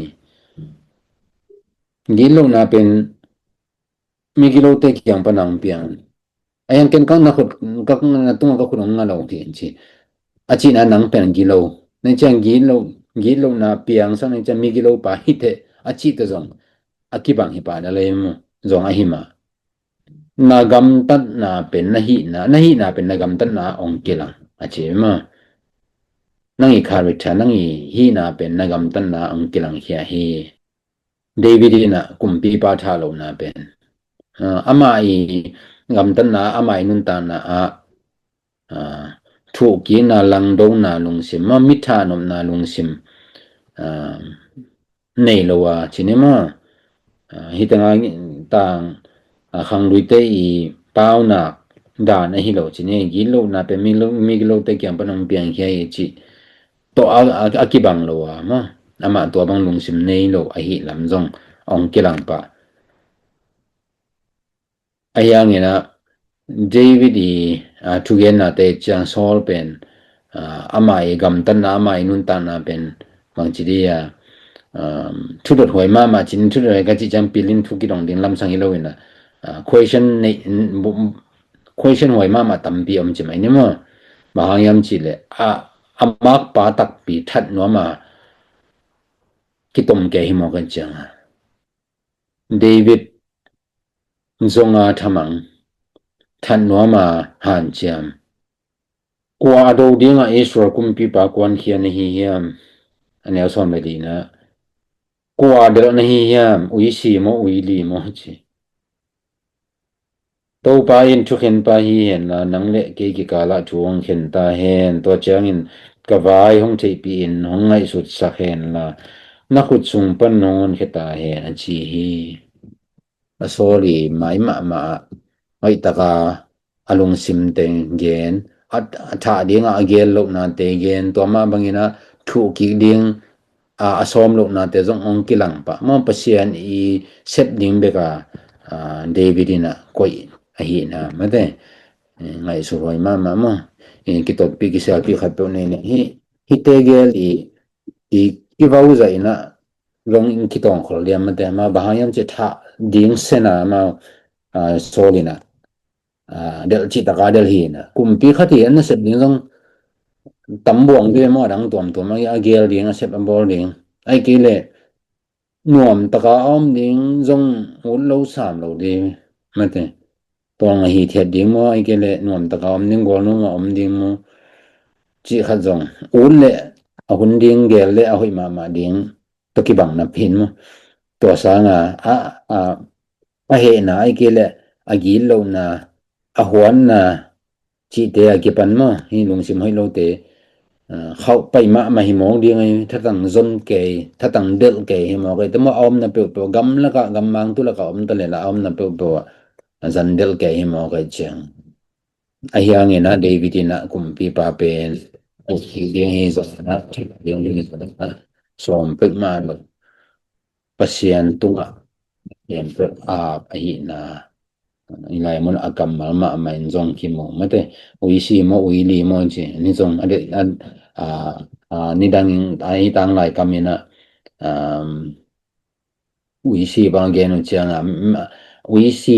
Gitlohna pen migilote kiang pan hong piang. A hiang ken ka na khut, ka, na tungah ka khut hong nga lo hi, ci. A cihna nang pen gilo. Na ciang gilo, gitlohna piangsak na ciang migilo pa hi teh, a cih teh zong a kibang hi pah na lei maw. Zong ahi mah. Na gamtatna pen na hihna, na hihna pen na gamtatna hong kilang, a ci maw. Nang i character, nang i hihna pen na gamtatna hong kilangkhia hi. David in ah kumpipa thalohna pen, ah, amah i gamtatna, amah i nuntakna ah, ah, thuhkikna, langdona lungsim, maw, mi thahnopna lungsim, ah, nei lo a, ci ni maw. Ah, hih tengah tang, ah, khangluite i paunak dan ahi lo, ci ni, gitlohna pen migilo-, migilote kiang pan hong piangkhia hi, ci. Tawh a, a, a kibang lo a, maw. Amah tua bang lungsim nei lo ahih lam zong hong kilang pah. A hiangin ah David i, ah, thugennate ciang Saul pen, ah, amah i gamtatna, amah i nuntakna pen bangci dih a, um, thudot huai mahmah, cin thudot huai ka cih ciang pilin thu kidong ding lamsang hi lo in ah, ah, question nei, bu-, question huai mahmah tampi om ci mai ni maw. Bang hang hiam cih leh, ah, a makpa takpi that nuam a kitom kei hi maw ka ciang a. David zonga thamang, that nuam a hanciam. Kua a do dingah Israel kumpipa kuankhia na hi hiam? A neu sawm le lina. Kua a delh na hi hiam? Uisi maw, uili maw, ci. Topa in thukhenpa hi henla, nang le kei kikalah thu hong khen ta hen. Tua ciangin ka vai hong theihpih in hong ngaihsutsak henla, na khut sung pan hong honkhia ta hen, a ci hi. A Saul i mai mahmah ah, hoih taka a lungsim teng gen, a, a thah dingah a gel lohnate gen, tua mah bangin ah thuhkik ding, a, a sawm lohnate zong hong kilang pah. Maw, Pasian i sep ding bek a, a, David in ah koih ahihna, mate. Eh, ngaihsut huai mahmah maw. Eh, kitotpih, kisialpih khatpeuh nei leh. Hih, hihte gel i, i, i vau zah in ah zong in kitawngkhol liam, mate. Maw, bang hang hiam cih thah ding sena maw, a, Saul in ah, a, delh cih taka delh hi na. Kumpi khat hi a nasep ding zong tam buang ve maw, a dang tuamtuam a, a gel ding, a sep a bawl ding. Ahih kei leh nuam taka a om ding zong ut lo sam lo ding, mate. Tawng a hi thiat ding maw, ahih kei leh nuam taka om ding, gualnung a om ding maw, cih khat zong ut leh a hun ding, gel leh a hoih mahmah ding tawh kibang na phin maw. Tua sanga a, a, a hehna, ahih kei leh a gitlohna, a huanna cihte a kipan maw, hih lungsim hoih lote, a, khauh pai mahmah hi mawk ding ahi, thatang zon kei, thatang delh kei hi mawk ahi, te maw, a omna peuhpeuh, gamlakah, gammang tulakah om ta leh lah a omna peuhpeuh ah a zan delh kei hi mawk ahi ciang. A hiangin ah David in ah kumpipa pen, a hi ding hi zong ah, ding hi zong ah, sawm pek mah lo. Pasian tungah, Pasian pek ap ahihna, i lai mun a kammal mahmah in zong kimu, mate. Uisi maw, uili maw ci, ni zong a de, a, a, a, nidang in, a, i tanglai kam in ah, um, uisi bang gen uh ciang a, mm, uisi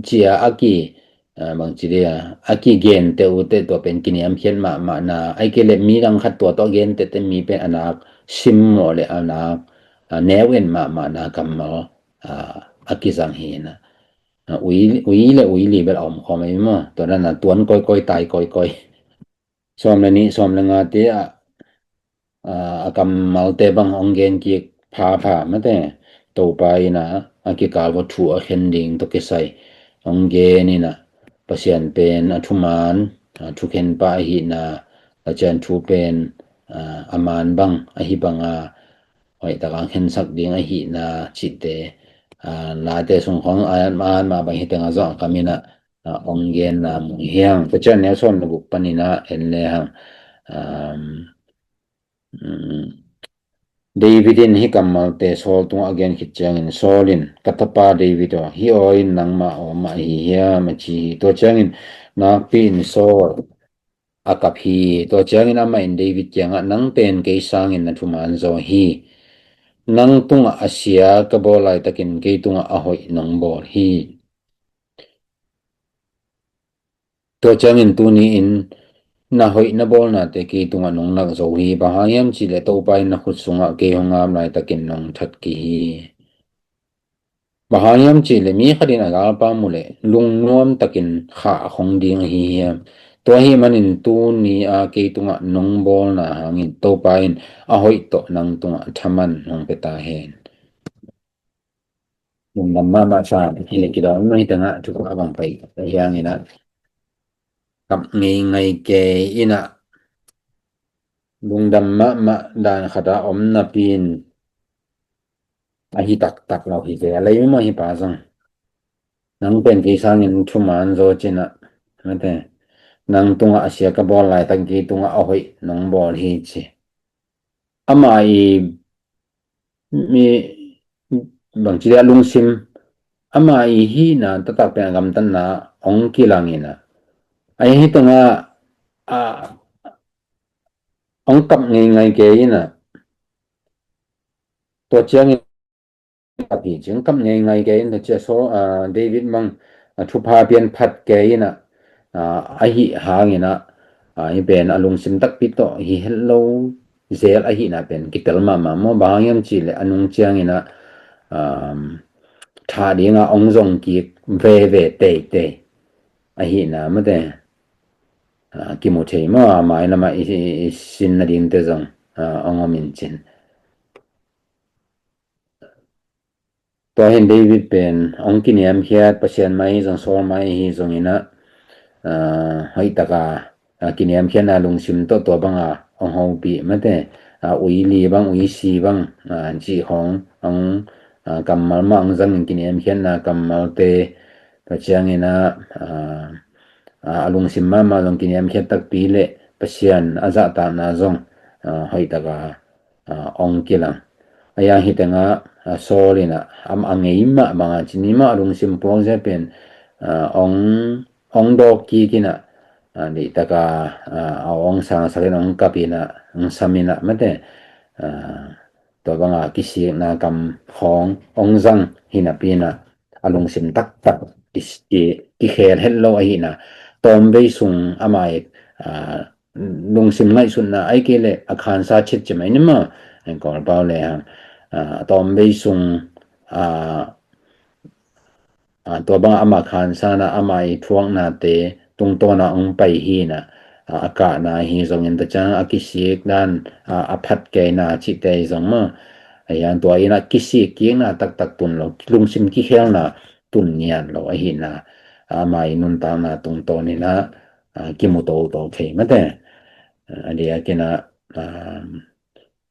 cia a ki, a, bangci dia, a kigenteh uh teh tua pen kiniamkhiat mahmah na, ahih kei leh midang khat tua tawh genteh teh mi pen a nak simmawh leh a nak, a, neu en mahmah na kammal, a, a kizang hi na. A, ui, ui le uili bel a om khawm ahi maw. Tua dan a tuan kawikawi, tai kawikawi. Sawm le nih, sawm le ngate ah, a, a kammalte bang hong gen kik phapha, mate. Topa in ah a kikal vua thu a khen ding tawh kisai hong gen in ah, Pasian pen a thuman, a, thukhenpa ahihna, Pasian thu pen, a, a man bang ahi banga hoih taka khensak ding ahihna cihte, a, late sung khawng a, a, a, mah bang hi tengah zong a kam in ah, a, hong genna mu hi hang. Tua ciang neu sawm le guk panin ah en le hang. Um, um, David in hih kammalte Saul tungah a gen khit ciangin, Saul in, "Ka tapa David aw, hih aw in nangmah aw mah ahi hiam?" a ci hi. Tua ciangin nakpi-in Saul a kap hi. Tua ciangin amah in David kiangah, "Nang pen kei sangin na thuman zaw hi. Nang tungah a sia ka bawl laitakin kei tungah a hoih nong bawl hi. Tua ciangin tuni-in na hoih na bawlnate kei tungah nong lak zo hi. Bang hang hiam cihleh Topa in na khut sungah kei hong ap laitakin nong that kei hi. Bang hang hiam cihleh mi khat in a galpa mu leh lungnuam takin khah khong ding ahi hiam? Tua ahih manin tuni-a kei tungah nong bawlna hangin Topa in a hoih tawh nang tungah thaman hong pia ta hen." Lungdam mahmah sa, hi le kidawm hi tengah thupha bang pai hi hangin ah, kap ngeingai kei in ah, lungdam mahmah dan khat ah om napi-in ahi taktak lo hi ve. A lei mah hi pa zong, "Nang pen kei sangin thuman zaw," ci-in ah, mate, "Nang tungah a sia ka bawl laitak kei tungah a hoih nong bawl hi," ci. Ama i, mi, bangci dia lungsim, ama i hihna taktak pen a gamtatna hong kilang in ah, ahi hi tengah a, hong kap ngeingai kei in ah, tua ciangin kap hi cing, kap ngeingai kei in, tua cia so, ah, David bang, ah, thupha pian phat kei in ah, ah, ahi hangin ah, ah, hi pen a lungsim takpi tawh hi het lo zel ahihna pen kitel mahmah maw? Bang hang hiam cihleh a nung ciangin ah, um, thah dingah hong zong kik veve teitei ahihna mate, ah, kimu thei maw? A mai lamah i, i, i sin nadingte zong, ah, hong om in cin. Tua hin David pen hong kiniamkhiat, Pasian mai hi zong, Saul mai hi zongin ah, ah, hoih taka, ah, kiniamkhiatna lungsim tawh tua banga hong hopih mate, ah, ui li bang, ui si bang, ah, cih khong hong, ah, kammal mah hong zangin kiniamkhiatna kammalte, tua ciangin ah, ah, ah, a lungsim mahmah zong kiniamkhiat takpi le Pasian a zahtakna zong, ah, hoih taka, ah, hong kilang. A yang hi tengah, ah, Saul in ah, am a ngei mah banga cini mah a lungsim puak zia pen, ah, hong, hong dawk kik in ah, ah, dihtaka, ah, a hong sangsak in hong kap in ah, hong sam in ah mate, ah, tua banga kisikna kam khong hong zang hi napi in ah, a lungsim taktak ki, ki, kikhel het lo ahihna, tawmvei sung ama i, ah, lungsim ngaihsutna ai kei leh a khansa chit ci mai ni maw? An Kawlpau le hang, ah, a tawmvei sung, ah, ah, tua banga ama khansana, ama i thuaknate tungtawna hong pai hi in ah, ah, a kahna hi zongin tua ciang a kisik dan, ah, a phat keina cihte hi zong maw? A hiang tua in ah kisik kikna taktak tun lo, lungsim kikhelna tun ngiat lo ahihna, ah, ama i nuntakna tungtawn in ah, ah, kimu toto thei mate. Ah, a diakin ah, ah,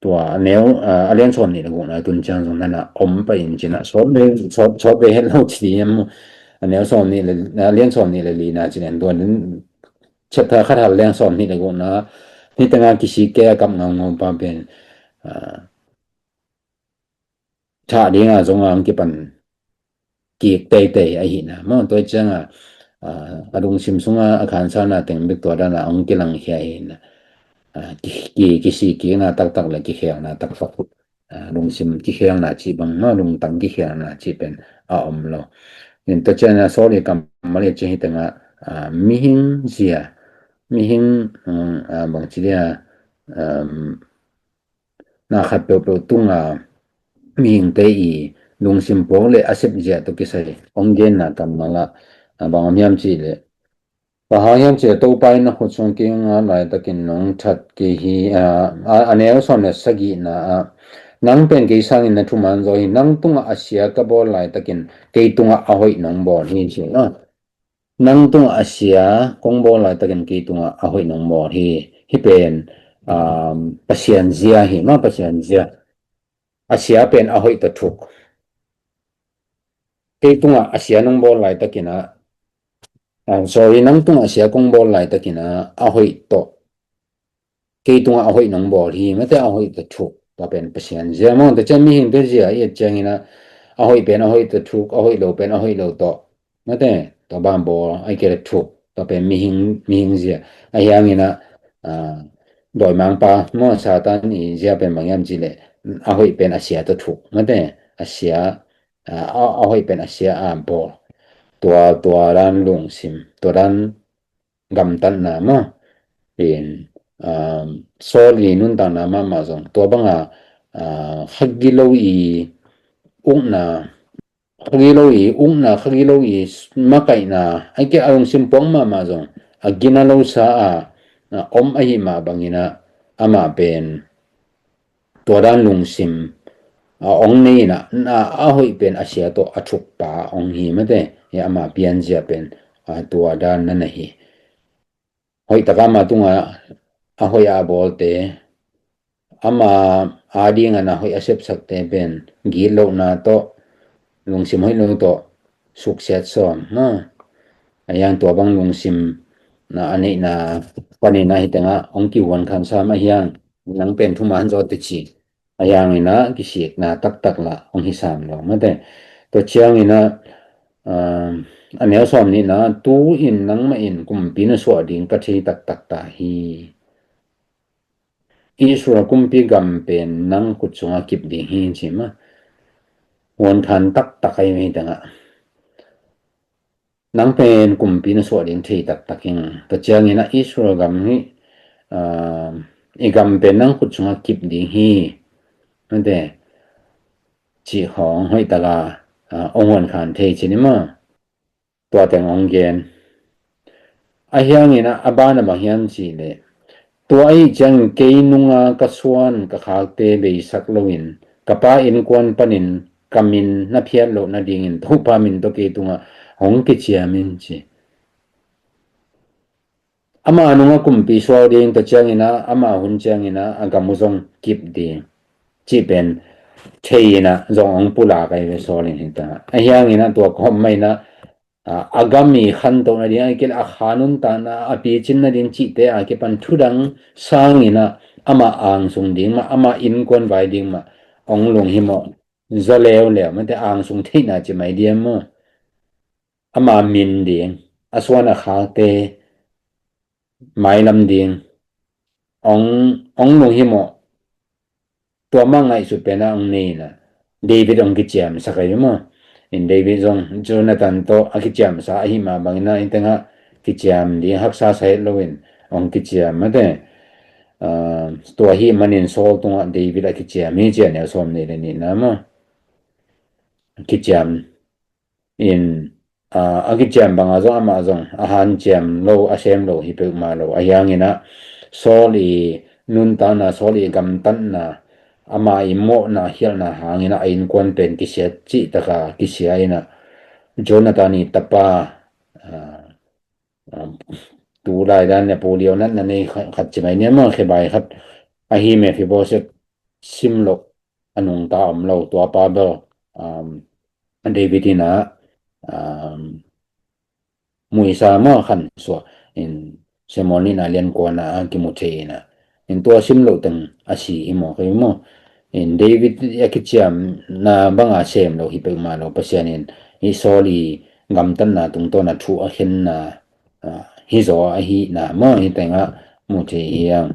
tua a neu, ah, a lian sawm nih le gukna tun ciang zong nana om pai in cin ah, sawt ve, sawt, sawt ve het lo ci ding maw? A neu sawm nih le, a lian sawm nih le lina cin ah, tua din chapter khat hal lian sawm nih le gukna, hi tengah kisik kei a kap ngaungau pa pen, ah, thah dinga zong a hong kipan kik teitei ahihna maw? Tua cianga, ah, a lungsim sunga a khansana teng bek tua dana hong kilangkhia ahihna, ah, ki, ki, kisik kikna taktak le kikhelna taktak, ah, lungsim kikhelna cih bang maw, lungtang kikhelna cih pen a om lo. In tua cianga Saul i kammal i cih hi tengah, ah, mihing zia, mihing, um, ah, bangci dia, um, na khat peuhpeuh tunga mihingte i lungsim puak le a sepzia tawh kisai hong genna kammal ah, ah, bang om hiam cihleh, bang hang hiam cihleh Topa in na khut sung kei hong ap laitakin nong that kei hi, ah, a, a neu sawm le sagihna ah, nang pen kei sangin na thuman zaw hi, nang tungah a sia ka bawl laitakin kei tungah a hoih nong bawl hi, ci, ah. Nang tungah a sia kong bawl laitakin kei tungah a hoih nong bawl hi. Hih pen, um, Pasian zia hi maw, Pasian zia. A sia pen a hoih tawh thuk. Kei tungah a sia nong bawl laitakin ah, ah, sorry, nang tungah a sia kong bawl laitakin ah, a hoih tawh, kei tungah a hoih nong bawl hi, mate, a hoih tawh thuk. Tua pen Pasian zia maw, tua ciang mihingte zia i et ciangin ah, a hoih pen a hoih tawh thuk, a hoih lo pen a hoih lo tawh, mate, tua bang bawl, a kei le thuk, tua pen mihing, mihing zia. Ahi hangin ah, ah, dawimangpa maw, Satan i zia pen bang hiam cih leh, a hoih pen a sia tawh thuk, mate, a sia, ah, a, a hoih pen a sia a bawl. Tua, tua dan lungsim, tua dan gamtatna maw. In, ah, Saul i nuntakna mahmah zong tua banga, ah, kha gilo i ukna, kha gilo i ukna, kha gilo i makaihna, a kei a lungsim puak mahmah zong, a gina lo sa a, ah, om ahi mah bangin ah, amah pen tua dan lungsim, ah, ong nei in ah, na, a hoih pen a sia tawh a thukpa ong hi, mate, hi ama pianzia pen, ah, tua dan na na hi. Hoih taka ama tunga a hoih a bawlte, ama adinga na hoih a sepsakte pen gitlohna tawh, lungsim hoih lo tawh suksiat sawm, na. Ahi hang tua bang lungsim na a neihna panin ah hi tengah ong kihuan khan sam ahi hang, nang pen thuman zaw teci. Ahi hangin ah kisikna taktak lah ong hi sam lo, mate. Tua ciangin ah, ah, a neu sawm nihna, tu-in nangmah in kumpi na suah ding ka thei taktak ta hi. Israel kumpi gam pen nang khut sungah kip ding hi, ci mah. Huan khan taktak ahi mei tengah. Nang pen kumpi na suah ding thei taktak ing. Tua ciangin ah Israel gam hi, ah, i gam pen nang khut sungah kip ding hi. Mate, cih hong hoih taka, ah, ong huan khan thei ci ni maw. Tua teng ong gen. Ahi hangin ah, a bana bang hiam cih leh, tua ahi ciangin kei nunga ka suan ka khakte beisak loin, ka pa innkuan panin ka min na phiat loh nadingin Topa min tawh kei tungah hong kiciam in, ci. Ama nunga kumpi suak ding, tua ciangin ah, ama hun ciangin ah, a gam uh zong kip ding, cih pen thei in ah zong ong pulak ahi ve Saul in hi ta. Ahi hangin ah tua kawm mah in ah, a, a gam i khantoh nading, a kei le a kha nuntakna, a picin nading cihte a kipan thudang sangin ah, ama angsung ding mah, ama innkuan vai ding mah ong lunghimawh zaw leuleu, mate, angsung theihna ci mai diam maw. Ama min ding, a suan a khakte mailam ding, ong, ong lunghimawh, tua mah ngaihsut pen ah ong nei in ah, David ong kiciamsak ahi maw. In David zong Jonathan tawh a kiciamsa ahi mah bangin ah, in tengah kiciam ding haksa sa het loin ong kiciam, mate. Ah, tua ahi manin Saul tungah David a kiciam hi, ci a neu sawm nih le nihna maw. Kiciam in, ah, a kiciam banga zong amah zong a hanciam lo, a sem lo hi peuhmah lo. Ahi hangin ah Saul i nuntakna, Saul i gamtatna, ama i mawhna, khialhna hangin ah a innkuan pen kisia cih taka kisia in ah, Jonathan i tapa, ah, ah, tu lai dan Napoleon natna nei khat, khat ci mai ni maw, khebai khat ahi Mephibosheth, sim loh, a nungta om lo, tua pa bel, um, David in ah, um, muisa maw, khansuah in, Samuel nihna lian kuana a kimu thei in ah, in tua sim loh teng a si hi maw, kei maw. In David a kiciamna banga sem lo hi peuhmah lo, Pasian in i Saul i gamtatna tungtawn a thu a khenna, ah, hi zaw ahihna maw, hi tengah mu thei hi hang.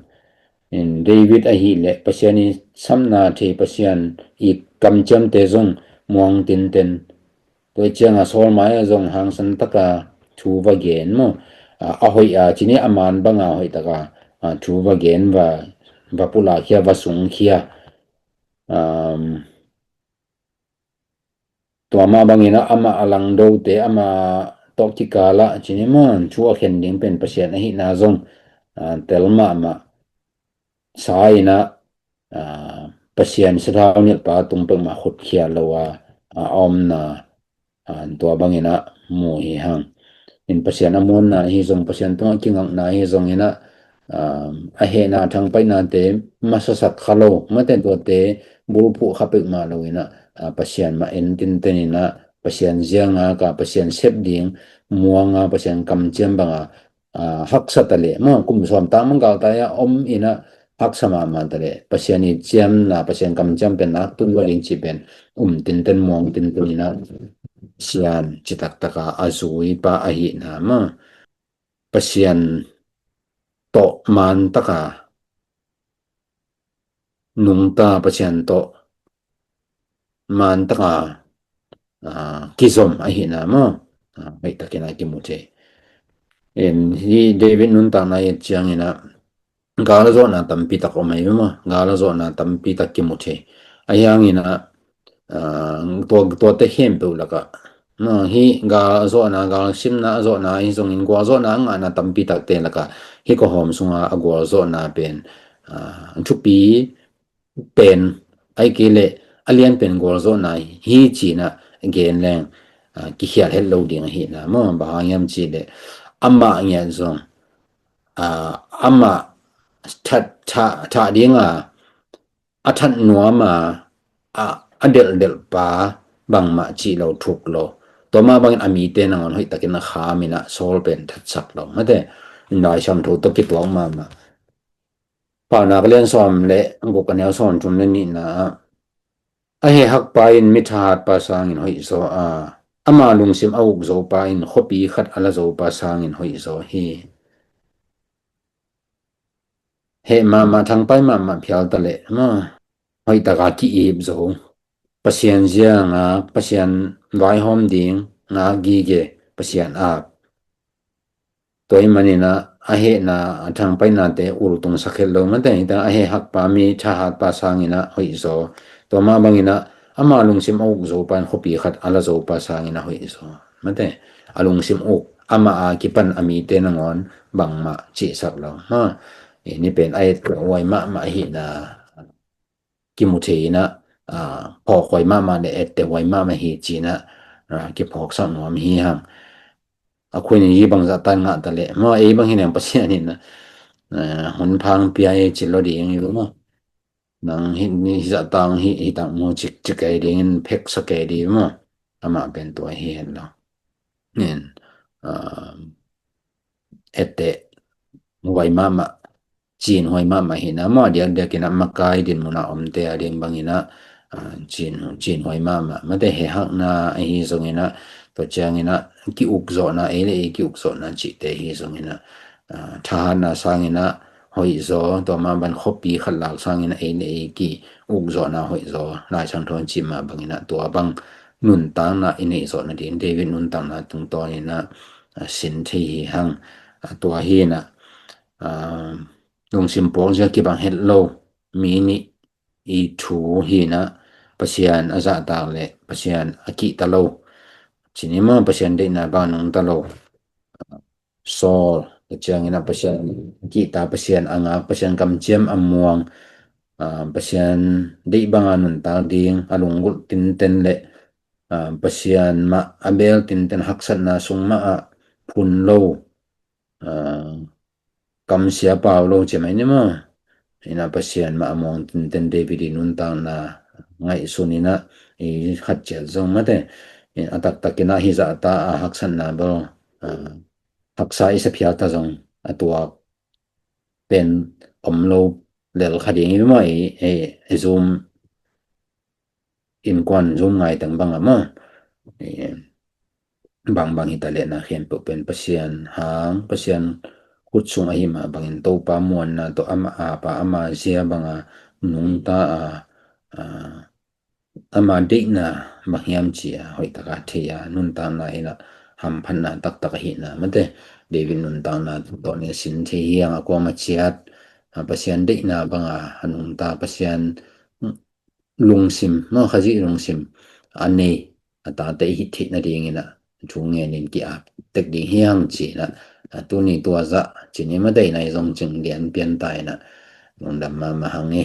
In David ahih leh Pasian i sapna thei, Pasian i kamciamte zong muang tinten. Tua ciangah Saul mai-ah zong hangsan taka thu va gen maw. A, a hoih a, cini a man banga hoih taka, a, thu va gen, va, va pulakkhia, va sungkhia. Um, tua mah bangin ah amah a langdote, amah tawh kikalah cini maw, thu a khen ding pen Pasian ahihna zong, ah, tel mahmah sa in ah, ah, Pasian sathau nilhpa tung peuhmah khutkhia lo a, ah, a omna, ah, tua bangin ah mu hi hang. In Pasian a muanna hi zong, Pasian tungah kingakna hi zongin ah, ah, a hehna thangpaihnate masasak kha lo, mate, tuate bulphuh kha peuhmah lo in ah, ah, Pasian mah en tinten in ah, Pasian zianga ka, Pasian sep ding muanga, Pasian kamciam banga, ah, haksa ta leh maw, kum sawm tang manggal ta a om in ah, haksa mahmah ta leh Pasian i ciamna, Pasian kamciam pen nak tung lo ding cih pen um tinten muang tinten inah Pasian citaktak a a zui pa ahihna maw, Pasian tawh maan taka nungta, Pasian tawh maan taka, ah, kizom ahihna maw, ah, hoih takin a kimu thei. Hi David nuntakna i et cianginah gal zawhna tampi tak om ahi maw, gal zawhna tampi tak kimu thei. Ahi hanginah, ah, tua, tuate khempeuh lakah, maw, hi gal zawhna, gal simna a zawhna ahi zongin gualzawhna a ngahna tampi takte lakah hi kawhawm sunga a gualzawhna pen, ah, thupi pen, ahih kei leh a lian pen gualzawhna hi cinah gen leng, ah, kikhial het lo ding ahihna maw, bang hang hiam cih leh amah ngiat zong, ah, amah that, thah, thah dinga a that nuama, a, a delhdelh pa bangmah cih lo thuk lo. Tua mah bangin a mite nangawn hoih takin a khaminah Saul pen thatsak lo. Mate, Lai Siangtho tawh kituak mahmah. Paunak lian sawm le guk a neu sawm thum le nihna ah, a hehhakpa in mi thahatpa sangin hoih zaw a, ama lungsim a uk zopa in khuapi khat a la zopa sangin hoih zaw hi. Heh mahmah, thangpai mahmah phial ta leh maw, hoih taka ki-ip zo. Pasian zia ngak, Pasian vaihawm ding ngak gige, Pasian aap. Tua ahih maninah a hehna, a thangpainate ultung sak het lo. Mate, hita a hehhakpa mi thahatpa sanginah hoih zaw. Tua mah banginah ama lungsim a uk zopa in khuapi khat a la zopa sanginah hoih zaw. Mate, a lungsim uk, amah a kipan a mite nangawn bangmah cihsak lo. Ha, ni pen a etteh huai mahmah ahihna kimu thei inah, ah, phawk huai mahmah le etteh huai mahmah hi cinah, ah, kiphawksak nuam hi hang. A khuin hi bangzah tan ngah ta leh maw, ei bang hi neng Pasian in, ah, hun phang pia ei cil lo ding hi maw. Nang hi, hi zah tang hi, hi tak mu cik, cik ei dingin pheksak ei ding maw. Amah pen tua hi hen lo. Nen, ah, etteh huai mahmah, cin huai mahmah hi na maw, diakdiakinah makai dinmunah omte a ding banginah, ah, cin, cin huai mahmah. Mate, hehhakna ahi zonginah, tua cianginah ki-uk zawhna, ei le ei ki-uk zawhna cihte ahi zonginah, ah, thahatna sanginah hoih zaw, tua mah ban khuapi khat lak sanginah ei le ei ki-uk zawhna hoih zaw. Lai Siangtho in cih mah banginah tua bang nuntakna i neih zawh nading David nuntakna tungtawninah, ah, sin thei hi hang. Ah, tua hinah, ah, lungsim puak zia kibang het lo mi nih i thu hinah, Pasian a zahtak le Pasian a kihta lo. Cini maw, Pasian deihna bang nungta lo. Saul, tua cianginah Pasian a kihta, Pasian a ngak, Pasian kamciam a muang, ah, Pasian deih banga nuntak ding a lunggulh tinten le, ah, Pasian mah a beel tinten haksatna sung mah ah phun lo, ah, kamsia pau lo ci mai ni maw. Inah Pasian mah a muang tinten David i nuntakna ngaihsun inah i khat ciat zong mate. A taktakinah hi zahta a haksatna bel, ah, haksa i sa phial ta zong a tuak pen om lo lel kha ding hi maw, i, i, i zum innkuan zum ngaitang bangah maw. Eh, bangbang hita lehna khempeuh pen Pasian hang, Pasian khut sung ahi mah bangin Topa muanna tawh ama apa, ama zia banga nungta a, a, ama deihna bang hiam ci a hoihtaka thei a nuntakna inah hamphatna taktak ahihna mate. David nuntakna tawh nih sin thei hi hang, a kuama ciat, a, Pasian deihna banga a nungta, Pasian lungsim maw, Khazih lungsim a nei a tate i hih theih nadinginah thu ngenin ki-ap tek ding hi hang cinah, a, tuni tua zah cini mate inah i zong cing lian pian ta inah lungdam mahmah hang hi.